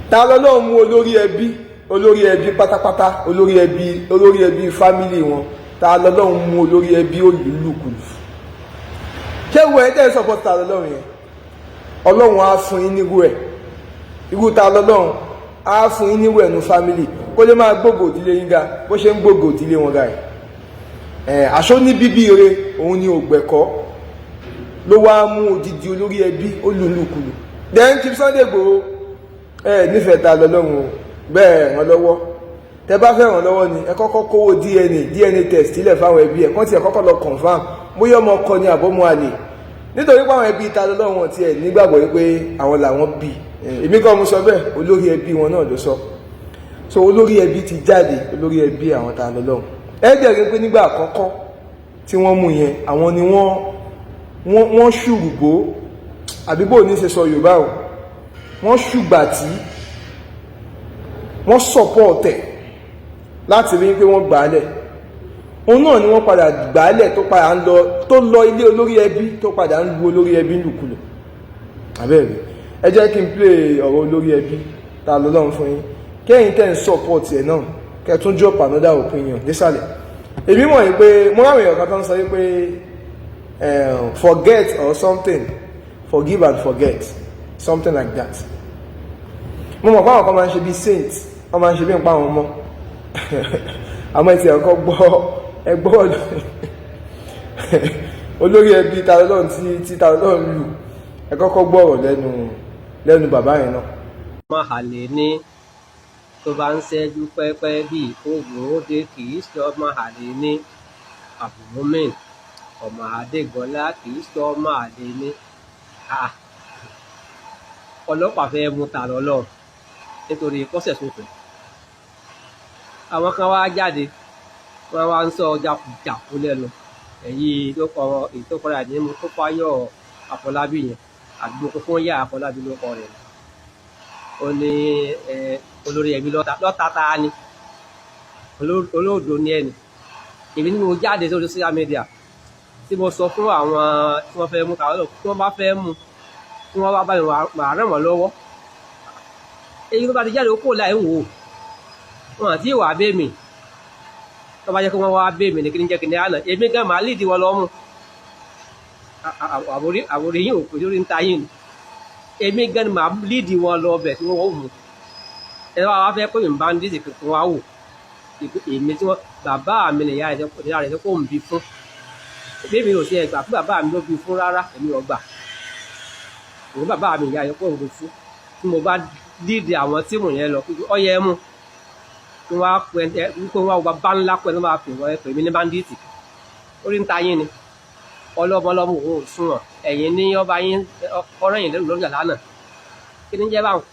Ta lọ́lọ́run mú olórí ẹbí, olórí ẹbí pátápátá, olórí ẹbí, olórí ẹbí family wọn. Ta lọ́lọ́run mú olórí ẹbí olùlùkulù. Ṣé wo ẹ tẹ́ ẹ support ta lọ́lọ́run yẹn, Ọlọ́run á fún yín nírú ẹ̀, irú ta lọ́lọ́run á fún yín nírú ẹ̀ nu family, kó lè máa gbógo ìdílé yín ga bó ṣe ń gbógo ìdílé wọn ga. Ẹ̀ aṣọ ní bíbí ire òun ni ògbẹ̀kọ́ ló wá mú odidi olórí ẹbí olùlùkulù. Then Chief Sunday Igboho, ẹ nífẹ̀ẹ́ ta lọ́lọ́run o, bẹ́ẹ̀ ràn lọ́wọ́. Tẹ bá fẹ́ ràn lọ́wọ́ ni ẹ kọ́kọ́ kówó DNA test sílẹ̀ fáwọn ẹbí ẹ̀, kán tiẹ̀ kọ́kọ́ lọ confirm bóyá ọmọ ọkọ ni àbọ̀mọ àlè, nítorí pé àwọn ẹbí ta lọ́lọ́run tiẹ̀ nígbàgbọ́ wípé àwọn làwọn bí. Èmi kọ́ mo sọ bẹ́ẹ̀, olórí ẹbí wọn náà ló sọ. So olórí ẹbí ti jáde, olórí ẹbí àwọn ta lọ́lọ́run. Ẹ dẹ̀ rí pé nígbà àkọ́kọ́ tí wọ́n mú yẹn, àwọn ni wọ́n ṣùrùgbó, àbí bò ní ṣe sọ Yorùbá o, wọ́n ṣùgbà tí wọ́n support ẹ̀ láti rí pé wọ́n gbà á lẹ̀. Òun náà ni wọ́n padà gbà á lẹ̀, tó padà ń lọ, tó lọ ilé olórí ẹbí, tó padà ń lu olórí ẹbí lùkulù. Àbẹ́rẹ́ ẹ jẹ́ kí n play ọ̀rọ̀ olórí ẹbí ta lọ́lọ́run fún yín, kẹ́yìn tẹ́ ń support ẹ̀ náà, kẹ́ tún drop another opinion nísàlẹ̀. Èmi mọ̀ yín pé mo ráwọn èèyàn kan tó ń sọ yín pé forget or something, forgive and forget, something like that. Mo mọ̀ pé àwọn kan máa ń ṣe bí saint, wọ́n máa ń ṣe bí nǹpa àwọn ọmọ, àmọ́ ẹ ti ẹ̀kọ́ gbọ́, ẹ gbọ́ olórí ẹbí ta lọ́lọ́run tí ta lọ́lọ́run lù. Ẹ kọ́kọ́ gbọ́ ọ̀rọ̀ lẹ́nu bàbá yẹn náà. Ọmọ àlè ní tó bá ń ṣẹ́jú pẹ́pẹ́ bíi oògùn òde, kì í ṣe ọmọ àlè ní Abdulmumin ọmọ Adégbọlá, kì í ṣe ọmọ àlè ní. Ọlọ́pàá fẹ́ mú ta lọ́lọ́run nítorí kọ́sẹ̀ sófin. Àwọn kan wá jáde, wọ́n wá ń sọ jákujàku lẹ́nu. Èyí tó kọ, èyí tó kọ́ra ní tó fáyọ̀ Àfọlábí yẹn, àdúgbò fún yá Àfọlábí ló kọ rẹ̀. Ó ní olórí ẹbí lọ́ta lọ́ta, ta ni olóòdò ní ẹni. Èmi ni mo jáde sórí social media tí mo sọ fún àwọn tí wọ́n fẹ́ mú kàwé lọ, tí wọ́n bá fẹ́ mú, tí wọ́n bá bá mi, màá ràn wọ́n lọ́wọ́. Èyí tó bá ti jáde, ó kò láì wò wọn àti ìwà bẹ́ẹ̀mì. Tó bá jẹ́ kí wọ́n wá bẹ́ẹ̀mì ní kíní jẹ́ kíní àná, èmi gan màá lídìí wọn lọ́mú. Àwòrí yìí ò pè lórí ń ta yìí ni. Èmi gan màá lídìí wọn lọ bẹ̀ tí wọ́n mú. Ẹ wá fẹ́ pé mi bá ń dísì kí wọ́n á wò èmi tí wọ́n bàbá mi nìyá rẹ̀ kó ń bí fún. Bí mi ò sí ẹgbà fún bàbá mi ló bí fún rárá, èmi ò gbà. Òun bàbá mi ìyá rẹ̀ kó ń bí fún. Tí mo bá lídìí àwọn team yẹn lọ, ọyẹ mú kí wọ́n á pẹ ẹ, kí wọ́n á bá ńlá pẹ́ ló máa pè wọ́n, ẹ pè mí ní bandit. Orí ń ta yín ni ọlọ́mọlọ́mọ òun ò sunwọ̀n. Ẹ̀yìn ní ọba yín ọ̀rọ̀ yìí lẹ́nu lọ́jà lánàá. Kí ni jẹ́ báwọn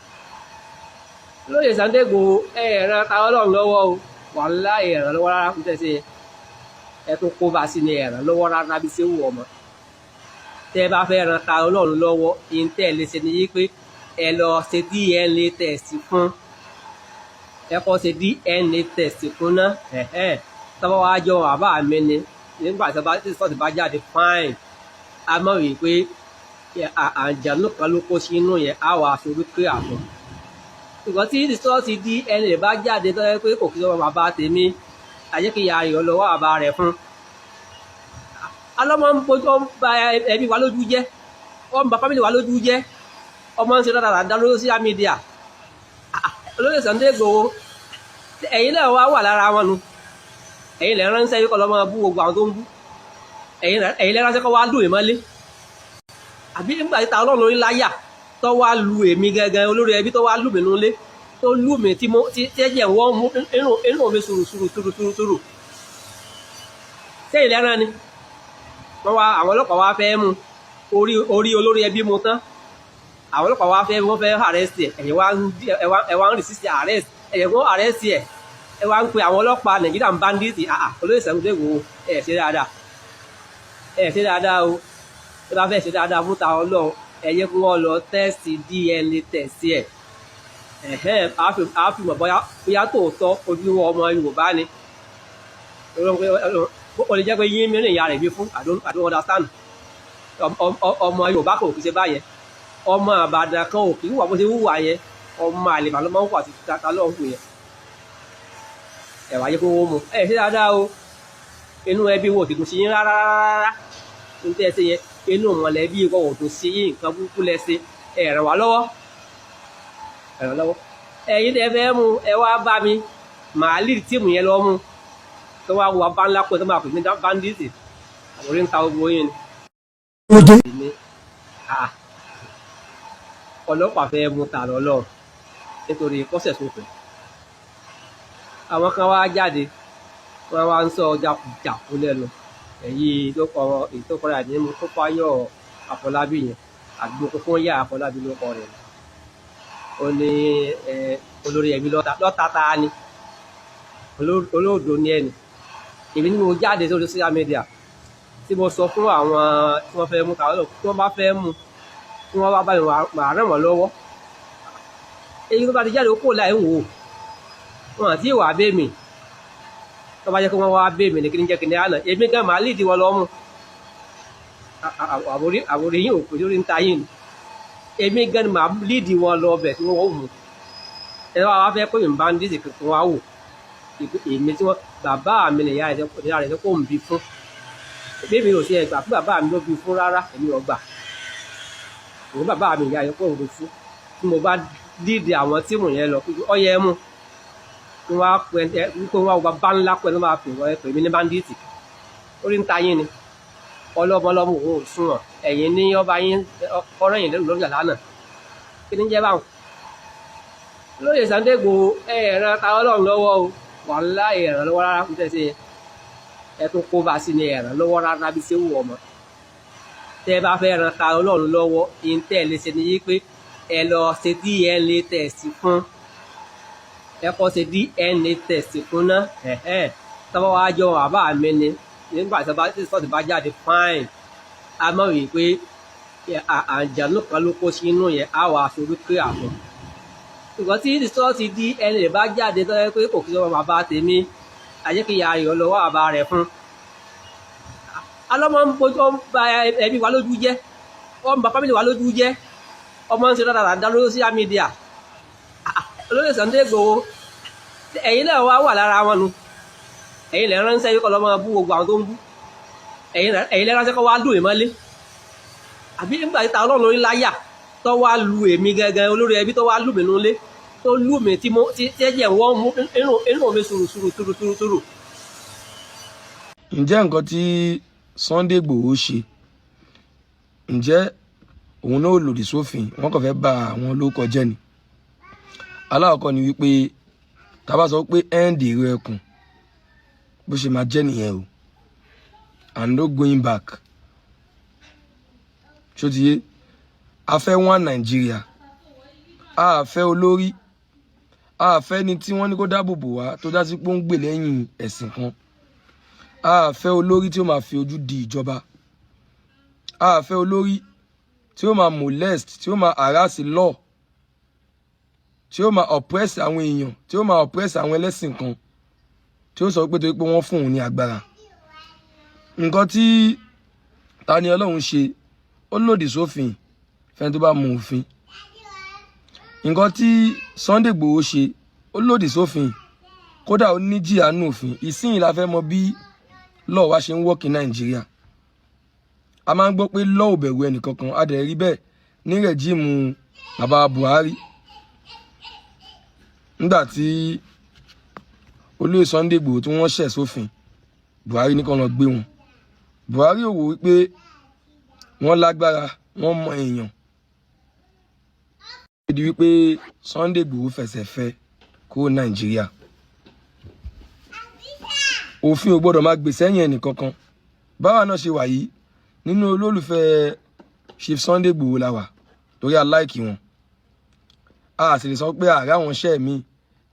lóye Sunday Igboho? Ẹ ẹ̀ràn ta Ọlọ́run lọ́wọ́ o, wàláhì, ẹ̀ràn lọ́wọ́ rárá fún tẹ̀sí ẹ tó kó bá sí ni ẹ̀ràn lọ́wọ́ rárá bí ṣé wù ọmọ. Tẹ́ ẹ bá fẹ́ ran ta Ọlọ́run lọ́wọ́, ìyẹn tẹ́ ẹ lè ṣe ni yí pé ẹ lọ ṣe DNA test fún. Ẹ kọ́ ṣe DNA test fún ná. Tọ́wọ́ wá jọ bàbá mi ni nígbà tí sọ́ọ̀tì bá jáde, fine. A mọ̀ wípé àǹjànú kan ló kó sínú yẹn, á wà aṣọ wípé àbọ̀. Ṣùgbọ́n tí sọ́ọ̀tì DNA bá jáde tó yẹ pé kò kí sọ́wọ́ bàbá tèmi, àjẹkìyà rẹ̀ lọ́wọ́ bàbá rẹ̀ fún alọ́mọ ń bójú, ó ń ba ẹbí wa lójú jẹ́, ó ń ba family wa lójú jẹ́. Ọmọ ń ṣe dáadáa lórí social media. Olóyè Sunday Igboho, ẹ̀yin náà wá wà lára wọn nu. Ẹ̀yin lè ránṣẹ́ yìí kọ́ lọ́ máa bú gbogbo àwọn tó ń bú. Ẹ̀yin lè ránṣẹ́ kọ́ wá lù mí mọ́lé, àbí nígbà tí ta Ọlọ́run lórí láyà tó wá lu èmi gẹ́gẹ́, olórí ẹbí tó wá lù mí nulẹ̀, tó lù mí tí mo tí ẹ̀jẹ̀ wọ́n mú inú mi sùrù sùrù sùrù sùrù sùrù sẹ́yìn lẹ́rán ni wọ́n wá. Àwọn ọlọ́pàá wá fẹ́ mú orí olórí ẹbí mu tán. Àwọn ọlọ́pàá wá fẹ́, wọ́n fẹ́ arrest ẹ̀. Ẹ̀yin wá ń resist arrest. Ẹ̀yẹ̀ wọ́n arrest ẹ̀, ẹ wá ń pe àwọn ọlọ́pàá Nàìjíríà ń bandit. Àà, olóyè Sunday Igboho, ẹ̀ ṣe dáadáa, ẹ̀ ṣe dáadáa o. Ẹ bá fẹ́ ṣe dáadáa fún ta Ọlọ́run, ẹ yẹ kí wọ́n lọ test DNA test ẹ̀. Ẹ̀hẹ́n, á fi mọ̀ bóyá tòótọ́ ojúlówó ọmọ Yorùbá ni. Ó lè jẹ́ pé yín mìíràn ìyá rẹ̀ bí fún. I don't understand. Ọmọ Yorùbá kò kì í ṣe báyẹn. Ọmọ Àbàdàn kan ò kì í wà bó ṣe wúwà yẹn. Ọmọ àlè màá ló máa ń wà sí ta lọ́hùn yẹn. Ẹ wá yẹ kó wọ́n mu ẹ ṣe dáadáa o. Inú ẹbí wo tètè sí yín rárá rárá ní tẹ́ ẹ ṣe yẹn. Inú mọ̀lẹ́bí kò wò tó sí yín. Nǹkan burúkú lẹ ṣe. Ẹ ràn wá lọ́wọ́, ẹ ràn lọ́wọ́. Ẹ̀yin tẹ́ fẹ́ mú, ẹ wá bá mi, màá lead team yẹn lọ mú tó wá wà bá ńlá pé tó máa pè ní bandit. Àwòrí ń ta gbogbo yín ni. Ọlọ́pàá fẹ́ mú ta lọ́lọ́ nítorí kọ́sẹ̀ sófin. Àwọn kan wá jáde, wọ́n wá ń sọ jàkújàkú lẹ́nu. Èyí tó kọ, èyí tó kọra ní tó fáyọ̀ Àfọlábí yẹn, àgbo fún yà Àfọlábí ló kọ rẹ̀. Ó ní olórí ẹbí lọ́ta ta ni olóòdò ní ẹni. Èmi ni mo jáde sórí social media tí mo sọ fún àwọn tí wọ́n fẹ́ mú kàwé lọ, tí wọ́n bá fẹ́ mú, tí wọ́n bá bá mi, màá ràn wọ́n lọ́wọ́. Èyí tó bá ti jáde, ó kò láì wò wọn àti ìwà bẹ́ẹ̀mì. Tó bá jẹ́ kí wọ́n wá bẹ́ẹ̀mì ní kíní jẹ́ kíní àná, èmi gan màá lead wọn lọ́mú. Àwòrí yín òkú lórí ń ta yín ni. Èmi gan màá lead wọn lọ bẹ̀ tí wọ́n mú. Ẹ wá fẹ́ pé mi bandit kí wọ́n á wò èmi tí wọ́n bàbá mi nìyá rẹ̀ kó ń bí fún. Èmi ò sí ẹgbà fún bàbá mi ló bí fún rárá. Èmi ò gbà òun bàbá mi ìyá rẹ̀ kó ń bí fún. Tí mo bá lead àwọn team yẹn lọ, ọyẹ mú kí wọ́n á pẹ ẹ, kí wọ́n á wọ bá ńlá pẹ́ ló máa pè wọ́n, ẹ pè mí ní bandit. Orí ń ta yín ni. Ọlọ́mọlọ́mọ òun ò sunwọ̀n. Ẹ̀yìn ní ọba yín ọ̀rọ̀ yìí lẹ́nu lórí àlànà. Kí ni jẹ́ báwọn lóye Sunday Igboho? Ẹ ràn ta Ọlọ́run lọ́wọ́ o. Wàláhì, ẹ ràn lọ́wọ́ rárá. Fún tẹ̀sí yẹn, ẹ tún kó bá sí ni. Ẹ ràn lọ́wọ́ rárá bí ṣé wù ọmọ. Tẹ́ bá fẹ́ ràn ta Ọlọ́run lọ́wọ́, ìyẹn tẹ́ ẹ lè ṣe ni yí pé ẹ lọ ṣe DNA test fún. Ẹ kọ́ ṣe DNA test fún ná. Tọ́wọ́ wá jọ bàbá mi ni nígbà tí sọ́ọ̀tì bá jáde, fine. A mọ̀ wí pé àjànú kan ló kó sínú yẹn, á wà aṣọ wípé àfọ̀. Ṣùgbọ́n tí result DNA bá jáde tó yẹ pé kò kí sọ bàbá tèmi, àjẹkìyà rẹ̀ lọ́wọ́ bàbá rẹ̀ fún alọ́mọ ń bójú, ó ń ba ẹbí wa lójú jẹ́, ó ń ba family wa lójú jẹ́. Ọmọ ń ṣe dáadáa lórí social media. Olóyè Sunday Igboho, ẹ̀yin náà wá wà lára wọn nu. Ẹ̀yin lè ránṣẹ́ yìí kọ́ lọ́mọ bú gbogbo àwọn tó ń bú. Ẹ̀yin lè ránṣẹ́ kọ́ wá lù mí mọ́lé. Àbí nígbà tí ta Ọlọ́run lórí láyà tó wá lu èmi gangan, olórí ẹbí, tó wá lù mí nulẹ̀, tó lù mí tí mo tí ẹ̀jẹ̀ wọ́n mú inú mi sùrù sùrù sùrù sùrù sùrù. Ǹjẹ́ nǹkan tí Sunday Igboho ṣe, ǹjẹ́ òun náà lòdì sófin? Wọ́n kàn fẹ́ bà àwọn lórúkọ jẹ́ ni. Alákọ̀ọ́kọ́ ni wípé tá bá sọ pé end èrò ẹkùn, bó ṣe máa jẹ́ nìyẹn o, and no going back. Ṣó ti yé? A fẹ́ one Nàìjíríà. A fẹ́ olórí, a fẹ́ ni tí wọ́n ní kó dáàbò bò wá tó dá sí pé ó ń gbè lẹ́yìn ẹ̀sìn kan. A fẹ́ olórí tí ó máa fi ojú di ìjọba. A fẹ́ olórí tí ó máa molest, tí ó máa harass law, tí ó máa oppress àwọn èèyàn, tí ó máa oppress àwọn ẹlẹ́sìn kan, tí ó sọ pé torí pé wọ́n fún òun ní agbára. Nǹkan tí Tani Olohun ṣe, ó lòdì sófin fẹ́ni tó bá mọ òfin. Nǹkan tí Sunday Igboho ṣe, ó lòdì sófin, kódà ó ní jìyà nù òfin. Ìsìnyí la fẹ́ mọ bí law wa ṣe ń work ní Nàìjíríà. A máa ń gbọ́ pé law ò bẹ̀rù ẹnìkankan. A dẹ̀ rí bẹ́ẹ̀ ní regime bàbá Buhari, nígbà tí olóyè Sunday Igboho tí wọ́n ṣẹ̀ sófin, Buhari ní kó lọ gbé wọn. Buhari ò wò wípé wọ́n lágbára, wọ́n mọ èèyàn. Ó di wípé Sunday Igboho fẹsẹ̀ fẹ́ kúrò Nàìjíríà. Òfin ò gbọ́dọ̀ máa gbè sẹ́yìn ẹnìkankan. Báwa náà ṣe wà yìí, nínú olólùfẹ́ Chief Sunday Igboho la wà, torí a like wọn. A sì lè sọ pé ààrẹ àwọn iṣẹ́ míì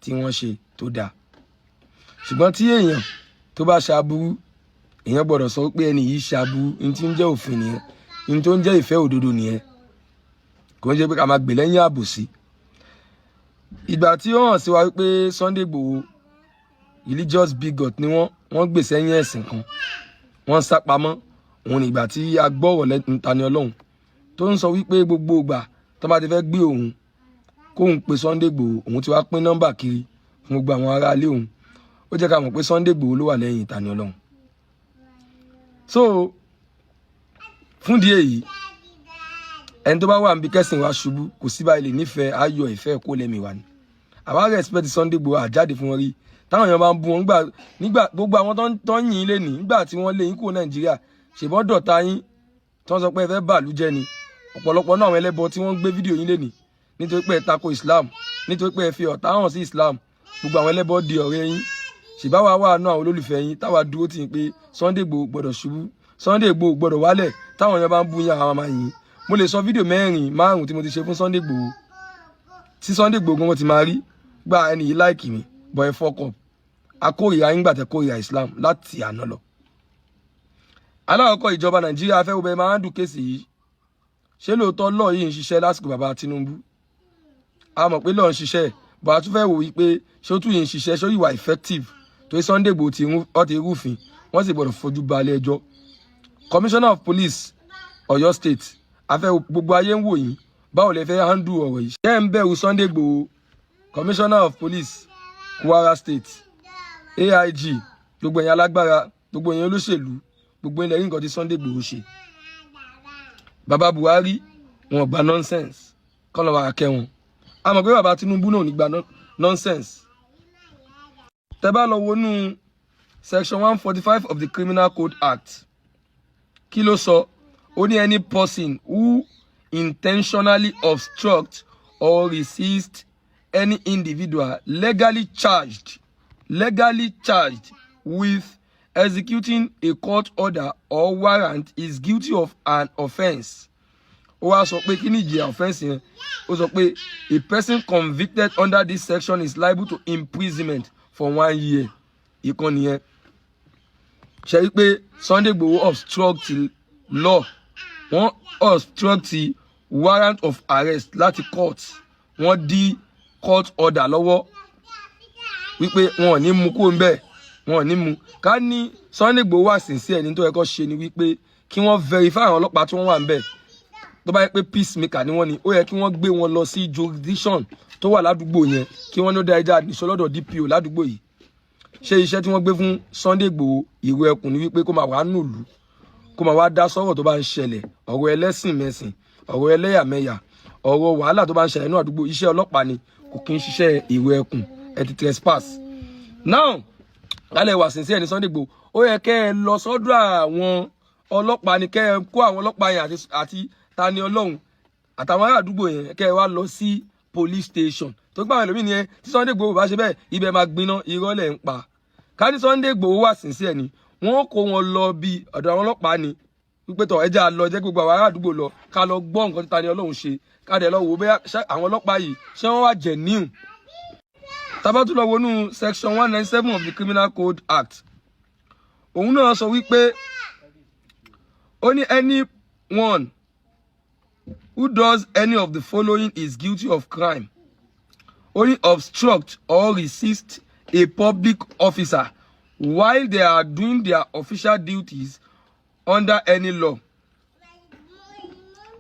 tí wọ́n ṣe tó dáa, ṣùgbọ́n tí èèyàn tó bá ṣe aburú, èèyàn gbọ́dọ̀ sọ pé ẹni yìí ṣe aburú. Ní tí ń jẹ́ òfin nìyẹn, ní tó ń jẹ́ ìfẹ́ òdodo nìyẹn. Kò ń ṣe pé ká máa gbè lẹ́yìn àbòsí. Ìgbà tí ó hàn sí wa wípé Sunday Igboho, religious bigot ni wọ́n, wọ́n gbè sẹ́yìn ẹ̀sìn kan, wọ́n sá pamọ́ òun, nígbà tí a gbọ́rọ̀ lẹ́nu Tani Olohun tó ń sọ wípé gbogbo ìgbà tó bá ti fẹ́ gbé òun Kóun pe Sunday Igboho, òun ti wá pín nọ́mbà kiri fún gbogbo àwọn aráalé òun. Ó jẹ́ ká mọ̀ pé Sunday Igboho ló wà lẹ́yìn Tani Olohun. So fún díẹ̀ èyí, ẹni tó bá wà níbi kẹ́sìn wa ṣubú, kò sí báyìí lè nífẹ̀ẹ́ ayọ̀ ìfẹ́ kó lẹ́mìí wa ni. Àwa respect Sunday Igboho, àjáde fún wọn rí. Táwọn èèyàn bá ń bú wọn nígbà gbogbo àwọn tó ń yìn ín lé ní nígbà tí wọ́n lé yín kúrò Nàìjíríà, ṣèbọn dọ̀tá yín tí wọ́n sọ pé ẹ fẹ́ bàlú jẹ́ ni. Ọ̀pọ̀lọpọ̀ náà àwọn ẹlẹ́bọ tí wọ́n ń gbé fídíò yín lé ní, nítorí pé ẹ tako Islam, nítorí pé ẹ fi ọ̀tá hàn sí Islam, gbogbo àwọn ẹlẹ́bọ di ọ̀rẹ́ yín. Ṣèbáwa wà náà, àwọn olólùfẹ́ yín táwa dúró tì í pé Sunday Igboho gbọ́dọ̀ ṣubú, Sunday Igboho gbọ́dọ̀ wálẹ̀. Táwọn èèyàn bá ń bú yín, àwọn máa yìn. Mo lè sọ fídíò mẹ́rin, márùn tí mo ti ṣe fún Sunday Igboho, tí Sunday Igboho gan ti máa rí gba ẹni yìí like mi bọ̀. Ẹ fuck up, akórìíra yín gbàtẹ́ kórìíra Islam láti àná lọ. Alákọ̀ọ́kọ́, ìjọba Nàìjíríà fẹ́ wo bẹ́ẹ̀ máa ń dùn case yìí. Ṣé lóòótọ́ law yìí ń ṣiṣẹ́ lásìkò bàbá Tinubu? A mọ̀ pé law ń ṣiṣẹ́, bọ̀ a tún fẹ́ wò wípé ṣé ó tún yìí ń ṣiṣẹ́, ṣé ó yìí wà effective, torí Sunday Igboho ti rúfin, wọ́n sì gbọ́dọ̀ fojú balẹ̀ ẹjọ́. Commissioner of Police, Ọ̀yọ́ State, afẹ́ gbogbo ayé ń wò yín. Báwo lẹ fẹ́ handle ọ̀rọ̀ yìí? Ṣé ń bẹ̀rù Sunday Igboho? Commissioner of Police, Kwara State, AIG, gbogbo ẹ̀yin alágbára, gbogbo ẹ̀yin olóṣèlú, gbogbo ilẹ̀ rí nǹkan tí Sunday Igboho ṣe. Bàbá Buhari, wọn gba nonsense kọ́ lọ́wọ́ akẹ́ wọn. A mọ̀ pé bàbá Tinubu náà ò ní gba nonsense. Tẹ́ bá lọ wọnú section 145 of the Criminal Code Act, kí ló sọ? Ó ní any person who intentionally obstruct or resist any individual legally charged with executing a court order or warrant is guilty of an offence. Ó wá sọ pé kí ni ìjìyà offence yẹn? Ó sọ pé a person convicted under this section is liable to imprisonment for one year. Ìkànnì yẹn ṣe wípé Sunday Igboho obstruct law, wọ́n obstruct warrant of arrest láti court, wọ́n dí court order lọ́wọ́ wípé wọn ò ní mú kó ń bẹ́ẹ̀, wọn ò ní mú. Ká ní Sunday Igboho wà sincere ní tó yẹ kó ṣe ni wípé kí wọ́n verify àwọn ọlọ́pàá tí wọ́n wà ń bẹ̀. Tó bá yẹ pé peacemaker ni wọ́n ní, ó yẹ kí wọ́n gbé wọn lọ sí jurisdiction tó wà ládùúgbò yẹn, kí wọ́n ní ó dá ẹja nìṣó lọ́dọ̀ DPO ládùúgbò yìí. Ṣé iṣẹ́ tí wọ́n gbé fún Sunday Igboho, ìró ẹkùn, ni wípé kó máa wà nùlù, kó máa wá dá sọ́rọ̀ tó bá ń ṣẹlẹ̀, ọ̀rọ̀ ẹlẹ́sìn mẹ́sìn, ọ̀rọ̀ ẹlẹ́yàmẹ̀yà, ọ̀rọ̀ wàhálà tó bá ń ṣẹlẹ̀ nínú àdúgbò? Iṣẹ́ ọlọ́pàá ni, kò kí ń ṣiṣẹ́ ìró ẹkùn. Ẹ ti trespass now. Lálẹ́ wà sincere ní Sunday Igboho, ó yẹ kẹ́ ẹ lọ sọ́dọ̀ àwọn ọlọ́pàá ni, kẹ́ ẹ kó àwọn ọlọ́pàá yẹn àti Tani Olohun àtàwọn ará àdúgbò yẹn, kẹ́ ẹ wá lọ sí police station. Tó gbà àwọn ẹlòmíì nìyẹn, tí Sunday Igboho bá ṣe bẹ́ẹ̀, ibẹ̀ máa gbiná. Irọ́ lẹ̀ ń pa. Ká ní Sunday Igboho wà sincere ni, wọ́n kó wọn lọ bí ọ̀dọ̀ àwọn ọlọ́pàá ni wípé tọ̀, ẹja lọ, jẹ́ gbogbo àwọn ará àdúgbò lọ, ká lọ gbọ́ nǹkan tí Tani Olohun ṣe, ká dẹ̀ lọ wò bóyá àwọn ọlọ́pàá yìí, ṣé wọ́n wà genuine. Tá bá tún lọ wọnú section 197 of the Criminal Code Act, òun náà sọ wípé ó ní anyone who does any of the following is guilty of crime. Ó ní obstruct or resist a public officer while they are doing their official duties under any law.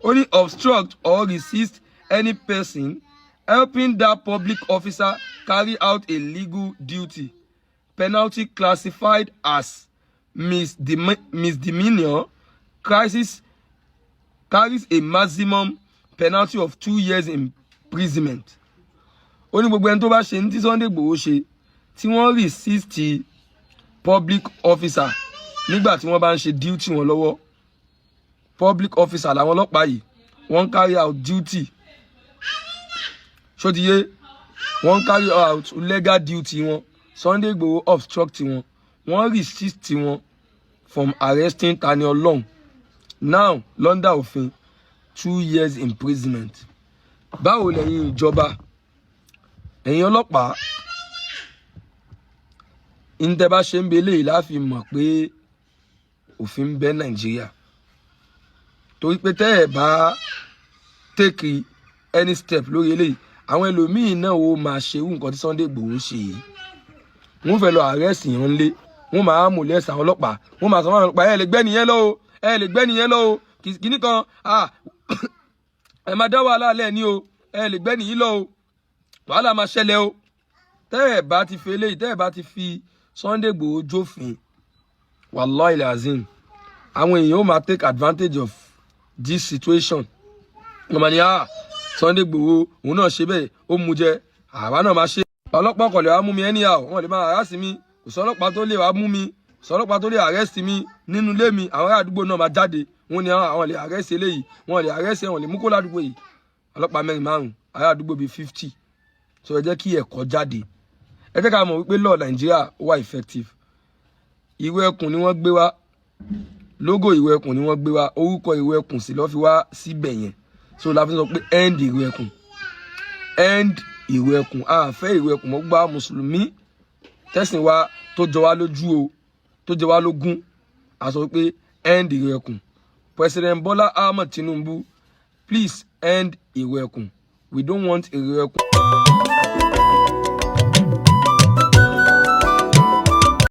Ó ní obstruct or resist any person helping that public officer carry out a legal duty, penalty classified as misdemeanor crisis, carries a maximum penalty of 2 years imprisonment. Ó ní gbogbo ẹni tó bá ṣe ní tí Sunday Igboho ṣe, tí wọ́n resist public officer nígbà tí wọ́n bá ń ṣe duty wọn lọ́wọ́. Public officer làwọn ọlọ́pàá yìí, wọ́n ń carry out duty. Ṣó ti yé? Wọ́n ń carry out legal duty wọn. Sunday Igboho obstruct wọn, wọ́n resist wọn from arresting Tani Olohun. Now, under òfin, 2 years imprisonment. Báwo lẹ́yìn ìjọba, ẹ̀yin ọlọ́pàá ntẹ́ bá ṣe ń belé yìí láfi mọ̀ pé òfin ń bẹ Nàìjíríà? Torí pé tẹ́ ẹ̀ bá take any step lórí eléyìí, àwọn ẹlòmíín náà ó máa ṣerú nǹkan tí Sunday Igboho ń ṣe yìí. Wọ́n fẹ́ lọ arrest yẹn lé, wọ́n máa mú lẹ́sẹ̀ àwọn ọlọ́pàá, wọ́n máa sọ fún àwọn ọlọ́pàá, "Ẹ lè gbẹ́ nìyẹn lọ o, ẹ lè gbẹ́ nìyẹn lọ o, kìíní kan, ẹ máa dá wàhálà lẹ̀ ní o, ẹ lè gbẹ́ nìyí lọ o." Wàhálà máa ṣẹlẹ̀ o. Tẹ́ ẹ̀ bá ti fi eléyìí, tẹ́ ẹ̀ bá ti fi Sunday Igboho jófin, wallahi azim, àwọn èèyàn ó máa take advantage of this situation. Wọ́n máa ní, "Ah, Sunday Igboho òun náà ṣe bẹ́ẹ̀, ó mú jẹ, àwa náà máa ṣe." Ọlọ́pàá kò lè wá mú mi anyhow, wọ́n lè máa harass mi. Kò sọ ọlọ́pàá tó lè wá mú mi, kò sọ ọlọ́pàá tó lè arrest mi nínú ilé mi. Àwọn ará àdúgbò náà máa jáde, wọ́n ní àwọn lè arrest eléyìí, wọ́n lè arrest, wọ́n lè mú kó ládùúgbò yìí. Ọlọ́pàá mẹ́rin, márùn, ará àdúgbò bíi 50. So ẹ jẹ́ kí ẹ̀kọ́ jáde, ẹ jẹ́ ká mọ̀ wípé law Nàìjíríà wà effective. Ìwé ẹkùn ni wọ́n gbé wá, logo ìwé ẹkùn ni wọ́n gbé wá, orúkọ ìwé ẹkùn sì lọ́ fi wá síbẹ̀ yẹn. So la fi sọ pé end ìwé ẹkùn, end ìwé ẹkùn. A fẹ́ ìwé ẹkùn mọ́. Gbá mùsùlùmí tẹ̀sìn wa tó jọ wá lójú o, tó jẹ wá lógún, a sọ pé end ìwé ẹkùn. President Bola Ahmed Tinubu, please end ìwé ẹkùn. We don't want ìwé ẹkùn.